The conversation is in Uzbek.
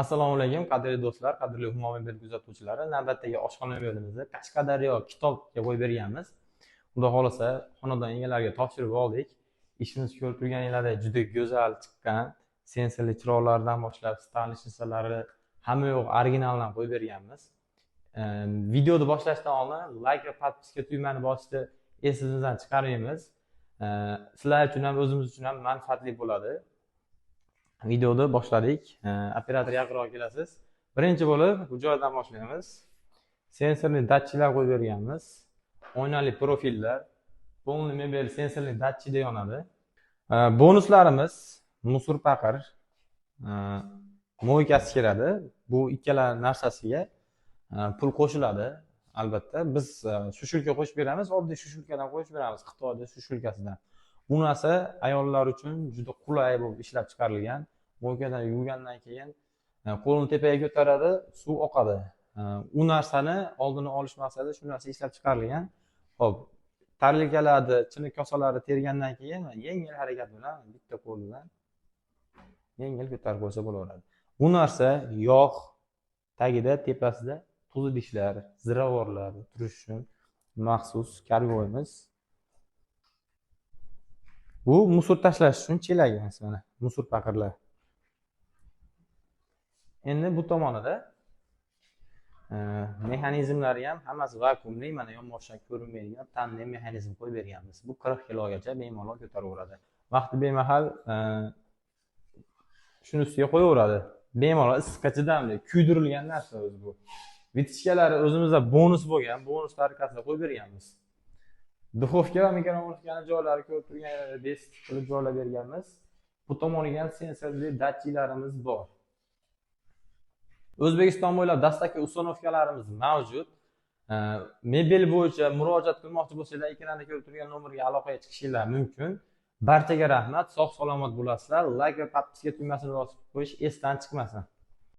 Assalomu alaykum, qadrli do'stlar, qadrli Humo Mebel kuzatuvchilari. Navbatdagi oshxona mebelimizni Qashqadaryo Kitobga qo'yib berganmiz. Xudo xohlasa, xonadon egalariga topshirib oldik. Ishimiz ko'rib turganinglardek juda go'zal chiqqan. Sensorli chiroqlardan boshlab stoleshnitsalari hamma yo'q originaldan qo'yib berganmiz. Videoni boshlashdan oldin like va подписка tugmani bosishni esingizdan chiqarmaymiz. Sizlar uchun ham, o'zimiz uchun ham manfaatli bo'ladi. Videoni boshladik. Operator, yaqinroq kelasiz. Birinchi bo'lib bu joydan boshlaymiz. Sensorli datchiklar qo'yib berganmiz. Oynali profillar, полный mebel sensorli datchikda yonadi. Bonuslarimiz мусор paqir, мойка si keladi. Bu ikkala narsasiga pul qo'shiladi. Albatta, biz сушилка qo'shib beramiz, oddiy сушилка dan qo'shib beramiz, Xitoyda сушилка sidan. Bu narsa ayollar uchun juda qulay bo'lib ishlab chiqarilgan. Мойка dan yuvgandan keyin qo'lini tepaga ko'taradi, suv oqadi. U narsani oldini olish maqsadida shu narsa ishlab chiqarilgan. Xo'p, tarelkalarni, chini kosalarni tergandan keyin yengil harakat bilan, bitta qo'l bilan yengil ko'tarib qo'ysa bo'laveradi. Bu narsa yog' tagida, tepasida tuz idishlar, ziravorlar turishi uchun maxsus kargoyimiz. Bu мусор tashlash uchun chelagimiz, mana мусор paqirlar. Endi bu tomonida mexanizmlari ham hammasi vakuumli, mana yonboshdan ko'rinmaydigan tandem mexanizm qo'yib berganmiz. Bu 40 kilogacha bemalol ko'taraveradi. Vaqti bemahal shuni ustiga qo'yaveradi. Bemalol issiqqa chidamli, kuydirilgan narsa o'zi bu. Вытяжка lari o'zimizda bonus bo'lgan, bonus tariqasida qo'yib berganmiz. Духовка va микроволновка ni joylari ko'rib turgan best qilib joylab berganmiz. Bu tomoniga ham sensorli datchiklarimiz bor. O'zbekiston bo'ylab доставка, установка larimiz mavjud. Mebel bo'yicha murojaat qilmoqchi bo'lsanglar, ekranda ko'rib turgan nomerga aloqaga chiqishinglar mumkin. Barchaga rahmat, sog' salomat bo'lasizlar. Layk va подписка tugmasini bosib qo'yish esdan chiqmasin.